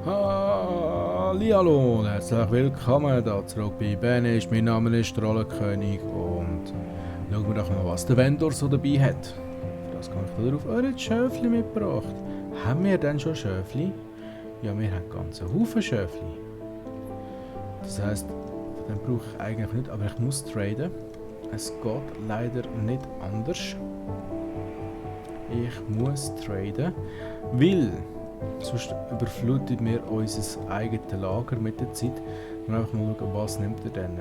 Hallihallo und herzlich willkommen hier zurück bei Banish. Mein Name ist Trollenkönig und schauen wir doch mal, was der Vendor so dabei hat. Für das kann ich wieder auf eure Schöfli mitgebracht. Haben wir denn schon Schöfli? Ja, wir haben ganz einen Haufen Schöfli. Das heisst, den brauche ich eigentlich nicht, aber ich muss traden. Es geht leider nicht anders. Ich muss traden, weil sonst überflutet mir unser eigenes Lager mit der Zeit. Wir einfach mal schauen, was nimmt er denn?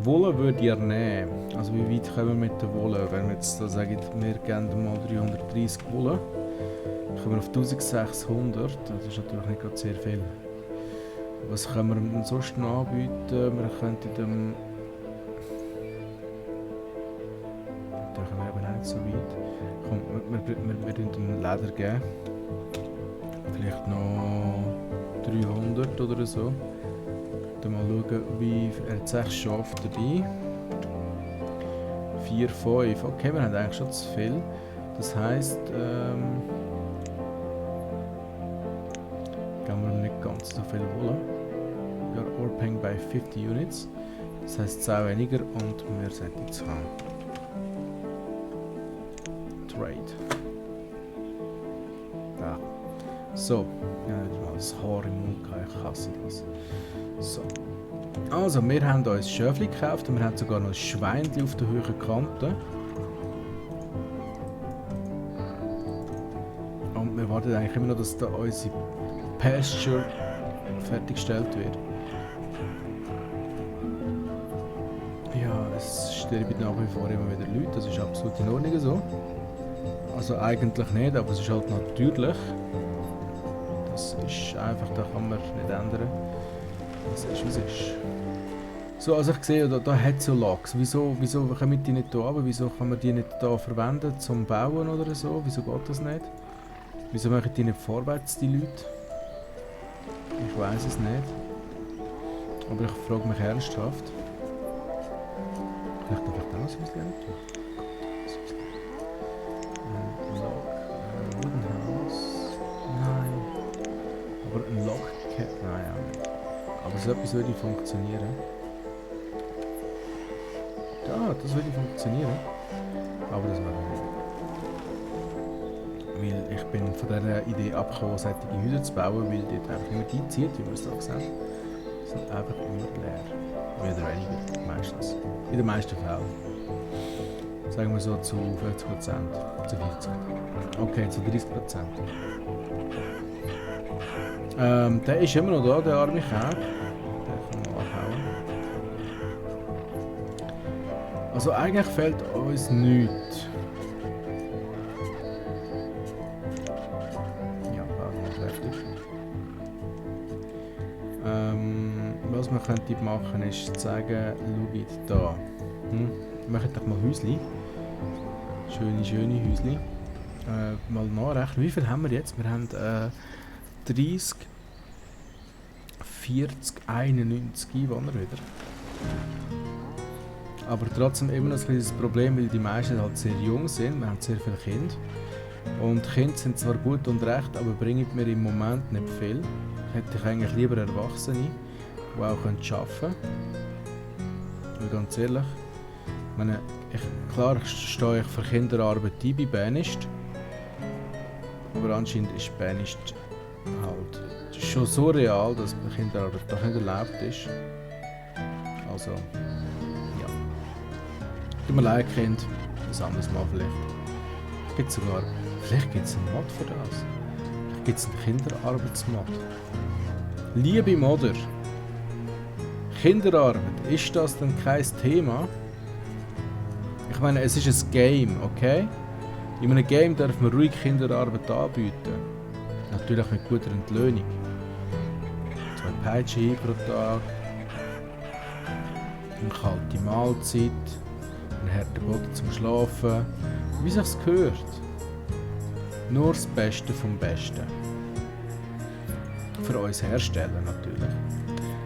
Wolle würde ich nehmen. Also wie weit kommen wir mit der Wolle? Wenn wir jetzt da sagen, wir geben mal 330 Wolle, kommen wir auf 1600. Das ist natürlich nicht gerade sehr viel. Was können wir ihm sonst noch anbieten? Wir könnten dem... Da kommen wir eben auch nicht so weit. Komm, wir tun ihm Leder geben. Vielleicht noch 300 oder so. Dann mal schauen, wie er hat 6 Schafe dabei. 4, 5. Okay, wir haben eigentlich schon zu viel. Das heisst, geben wir ihm nicht ganz so viel Wolle. We are overpaying by 50 units. Das heisst 10 weniger und wir sollten es haben. Trade. Da. So. Ja, mal das Haar im Mund gehabt, ich hasse das. So. Also, wir haben uns Schöfli gekauft und wir haben sogar noch ein Schweinchen auf der höheren Kante. Und wir warten eigentlich immer noch, dass da unsere Pasture fertiggestellt wird. Ja, es sterben nach wie vor immer wieder Leute, das ist absolut in Ordnung so. Also eigentlich nicht, aber es ist halt natürlich. Das ist einfach, da kann man nicht ändern. Das ist, wie es ist. So, also ich sehe, da hat es so Logs. Wieso kommen die nicht hier runter? Wieso kann man die nicht hier verwenden zum Bauen oder so? Wieso geht das nicht? Wieso machen die nicht vorwärts, die Leute? Ich weiß es nicht. Aber ich frage mich ernsthaft. Vielleicht darf ich das was lernen? Log. Wooden House. Nein. Aber ein Log. Nein, auch nicht. Aber so etwas würde funktionieren. Ja, das würde funktionieren. Aber das machen wir nicht. Weil ich bin von dieser Idee abgekommen, solche Häuser zu bauen, weil dort einfach niemand einzieht, wie wir es hier sehen. Sie sind einfach immer leer. Mehr oder weniger, meistens. In den meisten Fällen. Sagen wir so zu 50%, zu 40%. Okay, zu 30%. Der ist immer noch da, der arme Kerl. Den kann man anhauen. Also eigentlich fehlt uns nichts. Ja, bauen wir fertig. Was man könnte machen, ist zu sagen, schaut da. Wir machen doch mal Häusli. Schöne Häusli. Mal nachrechnen. Wie viel haben wir jetzt? Wir haben 30, 40, 91 Einwohner wieder. Aber trotzdem immer noch ein kleines Problem, weil die meisten halt sehr jung sind. Wir haben sehr viele Kinder. Und Kinder sind zwar gut und recht, aber bringen mir im Moment nicht viel. Hätte ich eigentlich lieber Erwachsene, die auch arbeiten können. Weil ganz ehrlich, klar stehe ich für Kinderarbeit ein bei Banished. Aber anscheinend ist Banished halt schon so real, dass Kinderarbeit doch nicht erlaubt ist. Also, ja. Tut mir leid, Kind. Das anderes Mal vielleicht. Vielleicht gibt es einen Mod für das. Vielleicht gibt es einen Kinderarbeitsmod. Liebe Modder, Kinderarbeit, ist das denn kein Thema? Ich meine, es ist ein Game, okay? In einem Game darf man ruhig Kinderarbeit anbieten. Natürlich mit guter Entlöhnung. 2 Peitschen pro Tag. Eine kalte Mahlzeit. Ein harter Boden zum Schlafen. Wie sich's gehört. Nur das Beste vom Besten. Für uns Hersteller natürlich.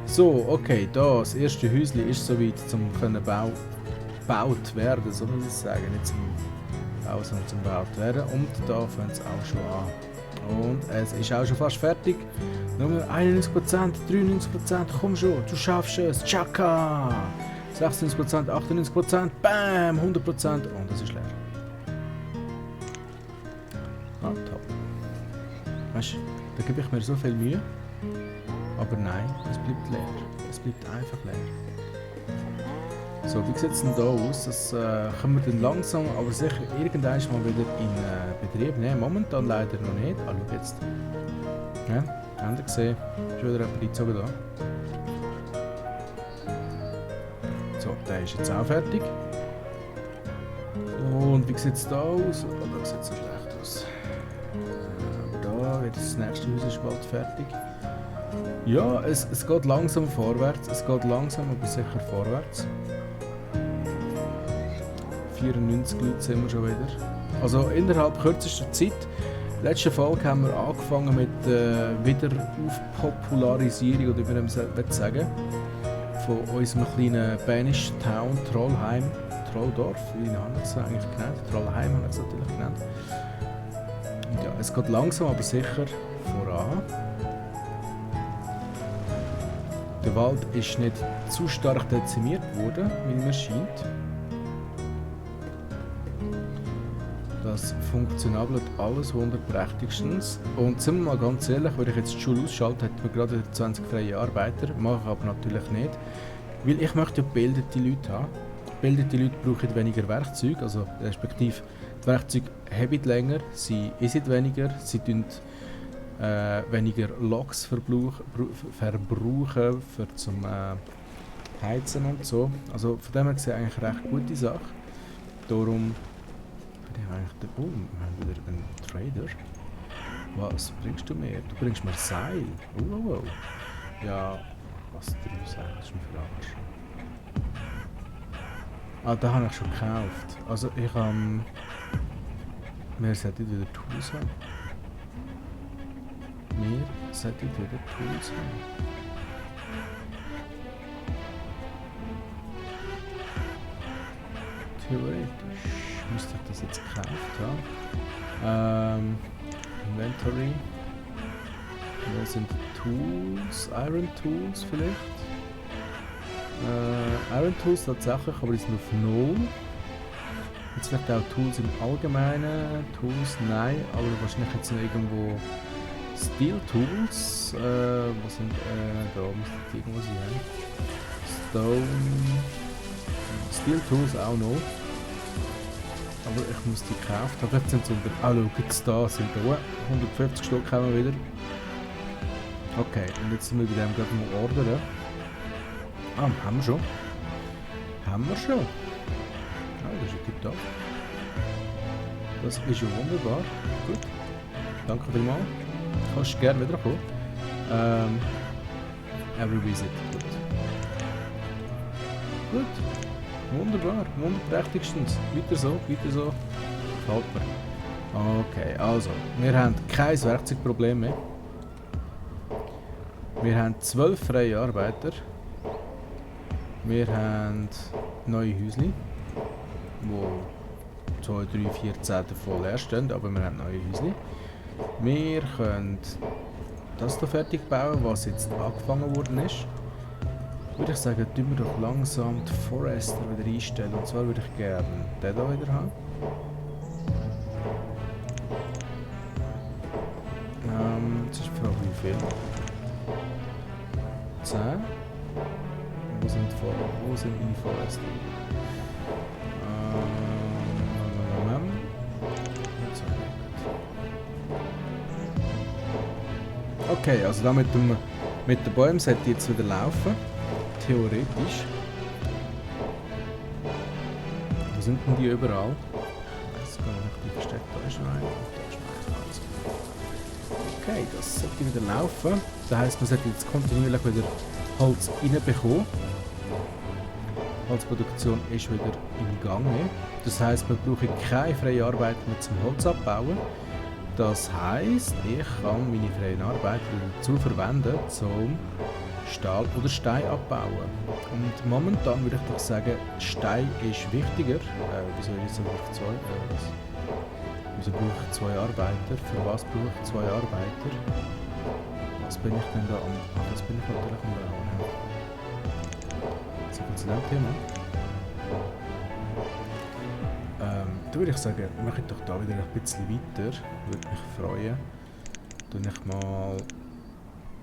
So, okay, da, das erste Häuschen ist soweit, zum gebaut werden, so muss ich sagen. Nicht zum Alles noch zum Gebaut werden. Und da fängt es auch schon an. Und es ist auch schon fast fertig. Nur 91%, 93%, komm schon, du schaffst es. Chaka! 96%, 98%, bam, 100% und es ist leer. Ah, top. Weißt du, da gebe ich mir so viel Mühe. Aber nein, es bleibt leer. Es bleibt einfach leer. So, wie sieht es denn da aus? Das können wir dann langsam, aber sicher irgendwann mal wieder in Betrieb nehmen. Momentan leider noch nicht. Ah, schau jetzt. Ja, habt ihr gesehen? Schon wieder jemand eingezogen da. So, der ist jetzt auch fertig. Und wie sieht es da aus? Oh, da sieht es so schlecht aus. Da wird das nächste Haus ist bald fertig. Ja, es geht langsam vorwärts. Es geht langsam, aber sicher vorwärts. 94 Leute sind wir schon wieder. Also innerhalb kürzester Zeit. Letzte Folge haben wir angefangen mit Wiederaufpopularisierung, oder wie man sagen, von unserem kleinen Banish Town Trollheim, Trolldorf, wie habe ich es eigentlich genannt? Trollheim habe ich es natürlich genannt. Und ja, es geht langsam aber sicher voran. Der Wald ist nicht zu stark dezimiert worden, wie mir scheint. Das funktionabelt alles wunderprächtigstens. Und sind wir mal ganz ehrlich, wenn ich jetzt die Schule ausschalte, hätten wir gerade 20 freie Arbeiter. Mache ich aber natürlich nicht. Weil ich möchte ja gebildete Leute haben. Gebildete Leute brauchen weniger Werkzeuge, also respektive die Werkzeuge haben länger, sie essen weniger, sie tun weniger Loks verbrauchen für zum Heizen und so. Also von dem her gesehen eigentlich eine recht gute Sache. Darum oh, wir haben wieder einen Trader. Was bringst du mir? Du bringst mir Seil. Oh. Ja, was 3 Seil? Das ist mir für Arsch. Ah, da habe ich schon gekauft. Also ich habe... Wir sollten wieder Tools haben. Theoretisch müsste ich das jetzt gekauft haben. Inventory. Wo sind Tools? Iron Tools vielleicht? Iron Tools tatsächlich, aber die sind auf 0. Jetzt vielleicht auch Tools im Allgemeinen. Tools, nein, aber wahrscheinlich jetzt noch irgendwo Steel Tools. Was sind da müsste die irgendwo sein. Stone. Steel Tools auch noch. Aber ich muss die gekauft haben. Vielleicht sind es unter... Ah, schau, jetzt da sind da 150 Stück haben wir wieder. Okay, und jetzt sind wir bei dem gerade mal ordern. Ah, haben wir schon. Haben wir schon. Ah, das ist ja tipptopp. Das ist ja wunderbar. Gut. Danke vielmals. Kannst gerne wiederkommen. Every visit. Gut. Wunderbar. Wunderprächtigstens. Weiter so, weiter so. Gefällt mir. Okay, also. Wir haben kein Werkzeugproblem mehr. Wir haben 12 freie Arbeiter. Wir haben neue Häuschen, wo 2, 3, 4, 10 davon leer stehen, aber wir haben neue Häuschen. Wir können das hier fertig bauen, was jetzt angefangen worden ist. Würde ich sagen, tun wir doch langsam die Forester wieder einstellen. Und zwar würde ich gerne den hier wieder haben. Jetzt ist die Frage, wie viel? 10. Wo sind meine Forester? Okay, also da mit den Bäumen sollte jetzt wieder laufen. Theoretisch. Wo sind denn die überall? Jetzt kann ich die versteckt. Da ist noch ein. Okay, das sollte wieder laufen. Das heisst, man sollte jetzt kontinuierlich wieder Holz reinbekommen. Die Holzproduktion ist wieder im Gange. Das heisst, wir brauchen keine freie Arbeit mehr zum Holz abbauen. Das heisst, ich kann meine freien Arbeit dazu verwenden, zum Stahl oder Stein abbauen. Und momentan würde ich doch sagen, Stein ist wichtiger. Wieso ist es auf 2? Wieso brauche ich 2 Arbeiter? Für was brauche ich 2 Arbeiter? Was bin ich denn da am... Ach, das bin ich natürlich am Bauen. So viel zu dem Thema. Da würde ich sagen, mache ich doch da wieder ein bisschen weiter. Würde mich freuen. Tue ich mal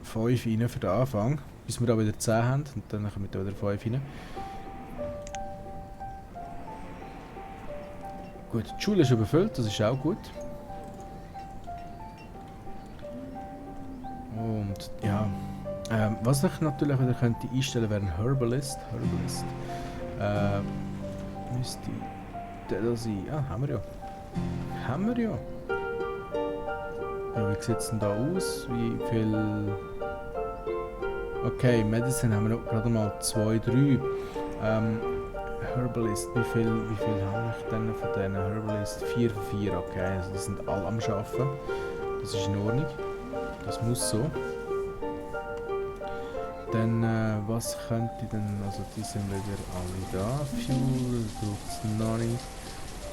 5 rein für den Anfang. Bis wir da wieder 10 haben und dann kommen wir da wieder 5 rein. Gut, die Schule ist überfüllt, das ist auch gut. Und ja, was ich natürlich wieder könnte einstellen wäre ein Herbalist. Müsste der da sein? Ah, haben wir ja. Ja, wie sieht es denn da aus? Wie viel... Okay, Medicine haben wir noch gerade mal 2, 3. Herbalist, wie viel habe ich denn von diesen Herbalist? 4 von 4, okay, also die sind alle am Arbeiten. Das ist in Ordnung. Das muss so. Dann, was könnte ich denn, also die sind wieder alle da. Fuel, braucht es noch nicht.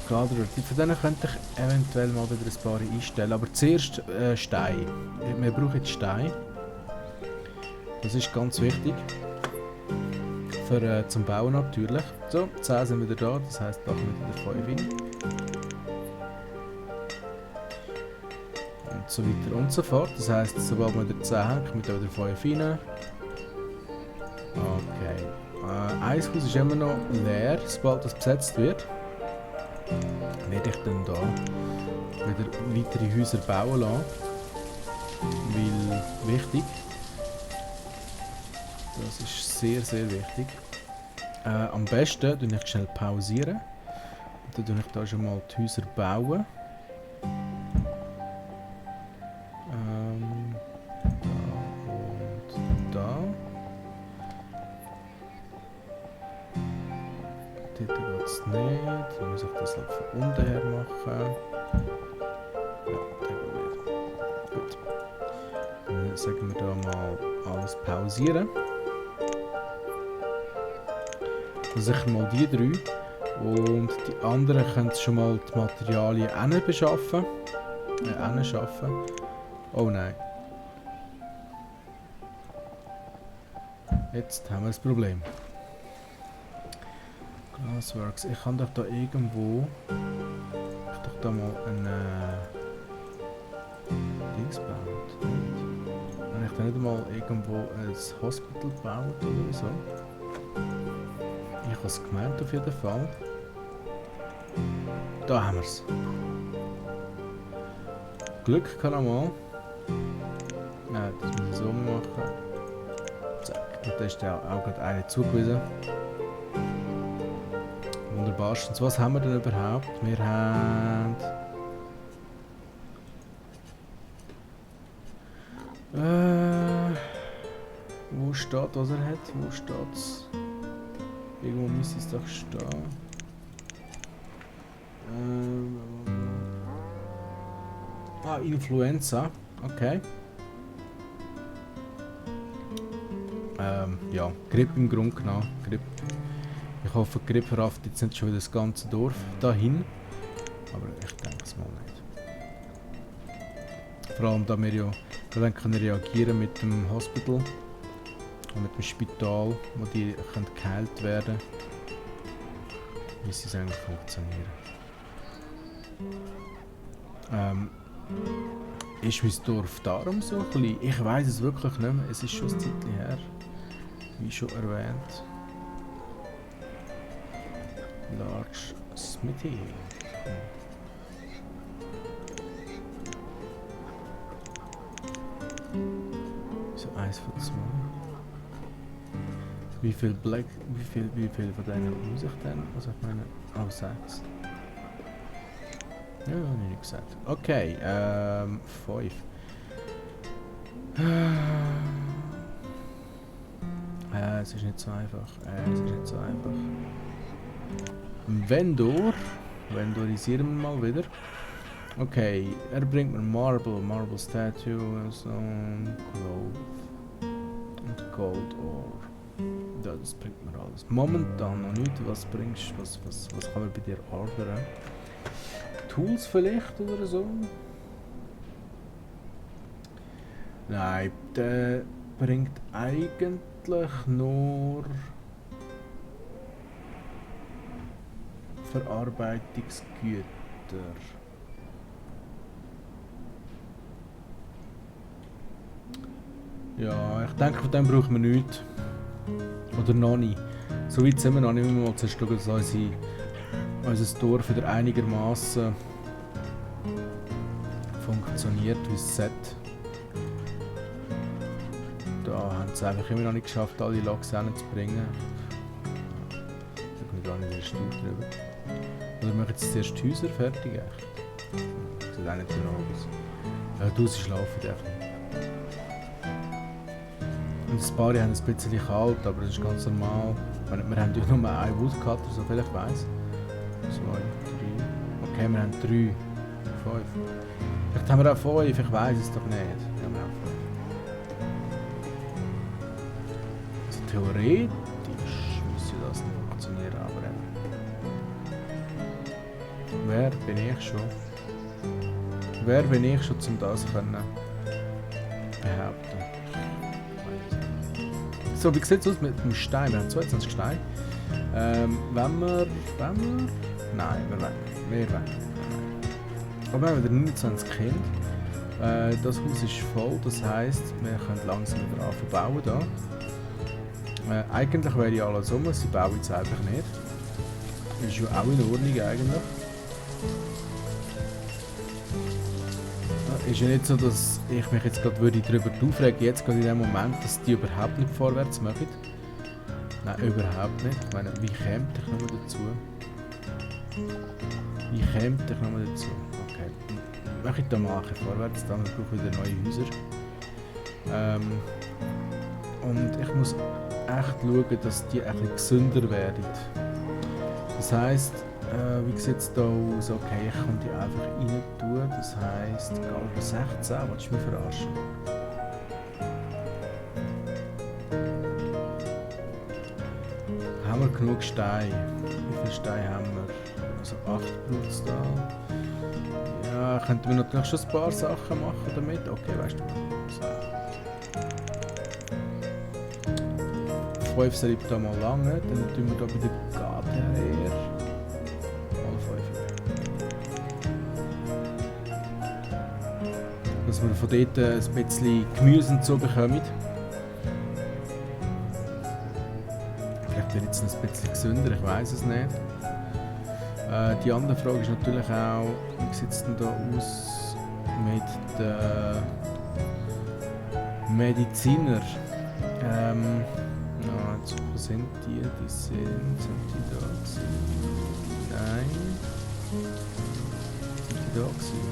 Gatherer, von denen könnte ich eventuell mal wieder ein paar einstellen, aber zuerst Stein. Wir brauchen jetzt Stein. Das ist ganz wichtig. Für, zum Bauen natürlich. So, 10 sind wieder da, das heisst, da kommen wieder 5 rein. Und so weiter und so fort. Das heisst, sobald wir wieder 10 haben, kommen da wieder 5 rein. Okay. Ein Haus ist immer noch leer, sobald das besetzt wird. Werde ich dann da wieder weitere Häuser bauen lassen. Weil wichtig. Das ist sehr, sehr wichtig. Am besten tue ich schnell pausieren. Dann tue ich da schon mal die Häuser bauen. Da und da. Dort geht es nicht. Dann muss ich das halt von unten her machen. Ja, der geht nicht. Gut. Dann sagen wir da mal alles pausieren. Sicher mal die 3 und die anderen können schon mal die Materialien beschaffen. Schaffen. Oh nein. Jetzt haben wir das Problem. Glassworks. Ich kann doch da irgendwo... Ich doch da mal ein Dings bauen. Wenn ich da nicht mal irgendwo ein Hospital bauen oder so. Ich habe es gemeint auf jeden Fall. Da haben wir es. Glück kann einmal. Ja, das muss ich so machen. Zack. Und da ist ja auch gerade eine zugewiesen. Wunderbarstens. Was haben wir denn überhaupt? Wir haben... wo steht, was er hat? Wo steht's? Irgendwo müsste es doch stehen. Influenza. Okay. Ja, Grip im Grunde genommen. Grip. Ich hoffe, Grip rafft jetzt nicht schon wieder das ganze Dorf dahin. Aber ich denke es mal nicht. Vor allem, da wir ja dann können reagieren mit dem Hospital. Und mit dem Spital, wo die können geheilt werden. Wie sie eigentlich funktionieren. Ist mein Dorf darum so klein? Ich weiß es wirklich nicht mehr. Es ist schon ein Zeitchen her. Wie schon erwähnt. Large Smithy. So 1 von 2. Wie viel von denen muss ich denn? Also ich meine, 6. Ja, nicht gesagt. Okay, 5. Es ist nicht so einfach. Vendorisieren wir mal wieder. Okay, er bringt mir Marble Statue, Stone, Clove und Gold Ore. Das bringt mir alles. Momentan noch nicht. Was bringst du? Was kann man bei dir ordern? Tools vielleicht oder so? Nein, der bringt eigentlich nur Verarbeitungsgüter. Ja, ich denke, von dem brauchen wir nichts. Oder noch nicht. So weit sind wir noch nicht. Wir müssen mal zuerst schauen, dass unser Dorf wieder einigermaßen funktioniert, wie es sollte. Da haben sie einfach immer noch nicht geschafft, alle Loks hinzubringen. Da kommt gar nicht erst drüber. Oder machen jetzt zuerst die Häuser fertig? Echt? Sieht auch nicht genau aus. Ja, draussen schlafen die einfach. Und das Paar haben ein bisschen kalt, aber das ist ganz normal. Wir haben ja nur einen Woodcutter, so viel ich weiss. 2, 3. Okay, wir haben 3. 5. Vielleicht haben wir auch 5, ich weiss es doch nicht. Ja, wir haben 5. Also theoretisch müsste das nicht funktionieren, aber wer bin ich schon? Wer bin ich schon, um das können behaupten? So, wie sieht es aus mit dem Stein? Wir haben 22 Steine. Wenn wir... Nein, wir wollen. Aber wir haben wieder 29 Kinder. Das Haus ist voll, das heisst, wir können langsam wieder anfangen bauen hier. Eigentlich wäre ja alles um, sie bauen jetzt einfach nicht. Das ist ja auch in Ordnung eigentlich. Ist ja nicht so, dass ich mich jetzt gerade darüber aufregen jetzt gerade in dem Moment, dass die überhaupt nicht vorwärts machen. Nein, überhaupt nicht. Ich meine, wie käme ich nochmal dazu? Okay. Mache ich da mal vorwärts, dann brauche ich wieder neue Häuser. Und ich muss echt schauen, dass die ein bisschen gesünder werden. Das heisst, wie sieht es da aus? Okay, ich kann die einfach rein tun. Das heisst, Galber 16, willst du mich verarschen? Haben wir genug Steine? Wie viele Steine haben wir? Also 8 braucht es da. Ja, könnten wir natürlich schon ein paar Sachen machen damit. Okay, weißt du was? 5 soll ich da mal lange, dann tun wir da bei der Gate her. Dass wir von dort ein bisschen Gemüse und so bekommen. Vielleicht wird jetzt ein bisschen gesünder, ich weiß es nicht. Die andere Frage ist natürlich auch, wie sieht es denn da aus mit den Medizinern? Wo sind die? Sind die da gewesen? Nein. Sind die da gewesen?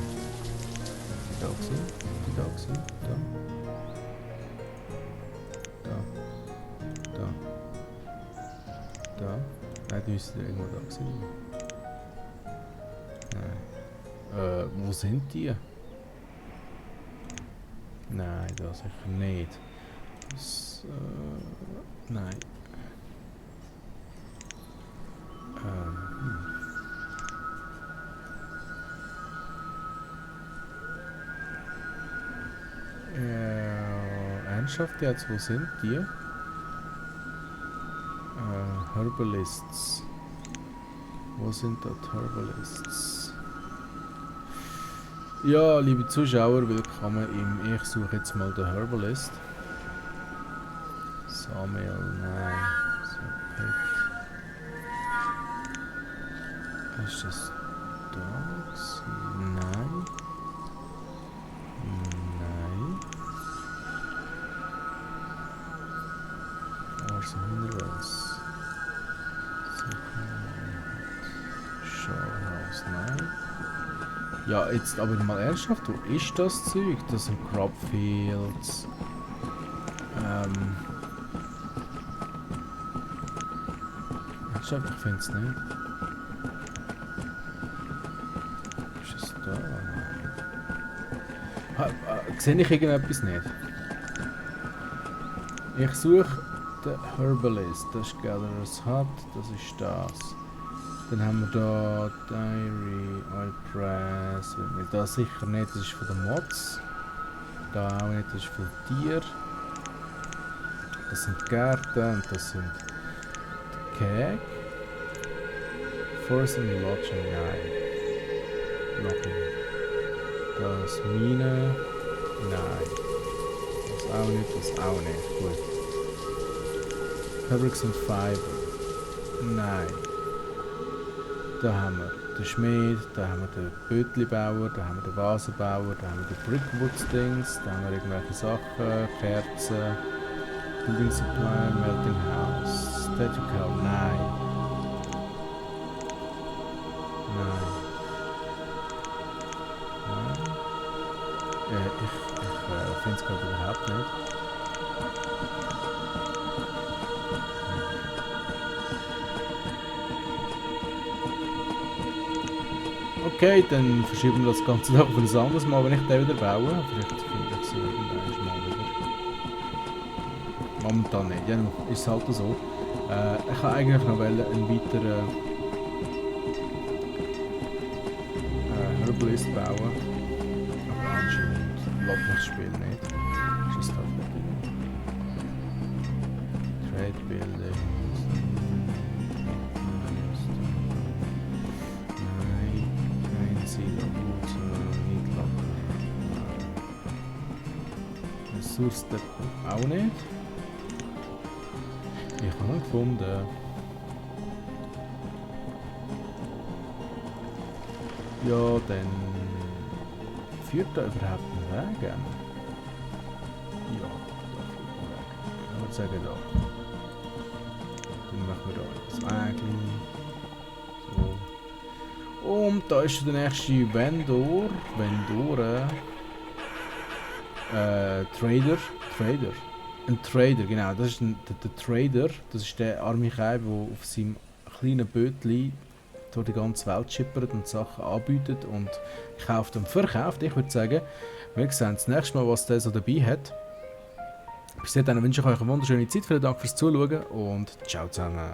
Da. Nein, die müssen irgendwo da sein. Nein. Wo sind die? Nein, da sicher nicht. Das, nein. Ernsthaft jetzt, wo sind die? Herbalists. Wo sind dort Herbalists? Ja, liebe Zuschauer, willkommen im Ich suche jetzt mal den Herbalist. Samuel, nein. So, ist das da? Nein. Minerals. Showhouse, nein. Ja, jetzt aber mal ernsthaft, wo ist das Zeug? Das sind Cropfields. Ernsthaft, ich finde es nicht. Ist es da? Sehe ich irgendetwas nicht? Ich suche den Herbalist, das ist Gatherer's Hut, das ist das. Dann haben wir da Dairy, Oil Press, das sicher nicht, das ist von den Mods. Da auch nicht, das ist für Tiere. Das sind Gärten und das sind die Keg. Forest and Lodging, nein. Logging. Das Mine, nein. Das auch nicht, das auch nicht, gut. Fabrics and Fiber, nein. Da haben wir den Schmied, da haben wir den Bötli-Bauer, da haben wir den Vasenbauer, da haben wir den Brickwoods-Dings, da haben wir irgendwelche Sachen, Kerzen, Building Supply, Melting House, Statue Cow, nein. Nein. Nein. Ich finde es gerade überhaupt nicht. Okay, dann verschieben wir das Ganze doch auf ein anderes Mal, wenn ich den wieder baue. Vielleicht finde ich es irgendwann mal wieder. Momentan nicht, ja, ist es halt so. Ich habe eigentlich noch einen weiteren Herbalist bauen. Aber anscheinend lässt mich das Spiel nicht. Ist es halt nicht. Trade Building. Source auch nicht. Ich habe ihn gefunden. Ja, dann führt da überhaupt einen Weg? Ja, da führt ein Weg. Ich würde sagen da. Dann machen wir da das Wägli. So. Und da ist der nächste Vendor. Ein Trader, genau, das ist der Trader, das ist der arme Kerl, der auf seinem kleinen Bötli durch die ganze Welt schippert und Sachen anbietet und kauft und verkauft. Ich würde sagen, wir sehen das nächste Mal, was der so dabei hat. Bis dahin wünsche ich euch eine wunderschöne Zeit, vielen Dank fürs Zuschauen und ciao zusammen.